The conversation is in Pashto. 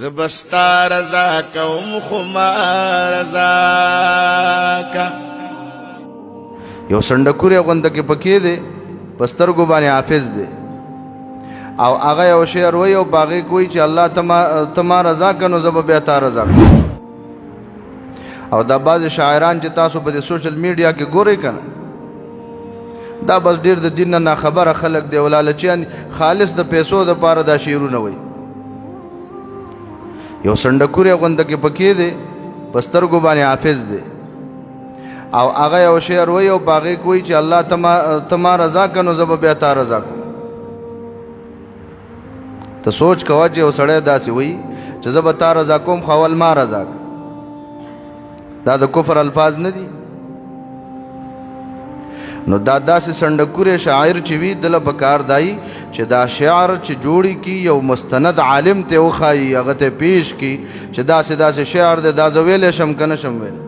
زه به ستا رضا کوم خو ما رضا کا. یو سندکوري غونډه کې پکې دی، په سترګو باندې حافظ دی، او هغه یو شعر وایي او په هغې کوي چې الله ته ما رضا که نو زه به بیا تا رضا کړم. او دا بعضې شاعران چې تاسو په دې سوشل میډیا کې ګورئ که نه، دا بس ډېر د دین نه ناخبره خلک دی او لالچیان، خالص د پیسو دپاره دا شعرونه وایي. یو سندکوري غونډه کې پکې دی، په سترګو باندې حافظ دی، او هغه یو شعر وایي او په هغې کوي چې الله ته ما رضا که نو زه به بیا تا رضا کړم. ته سوچ کوه چې یو سړی داسې وایي چې زه به تا رضا کوم خو اول ما رضا کړه، دا د کفر الفاظ نه دي. نو دا داسې سندکورې شاعر چې وي، دله په کار دی چې دا شعر چې جوړي کی یو مستند عالم ته وښایي، هغه ته پیش کی چې داسې داسې شعر دی، دا زه ویلی شم که نه شم ویلی.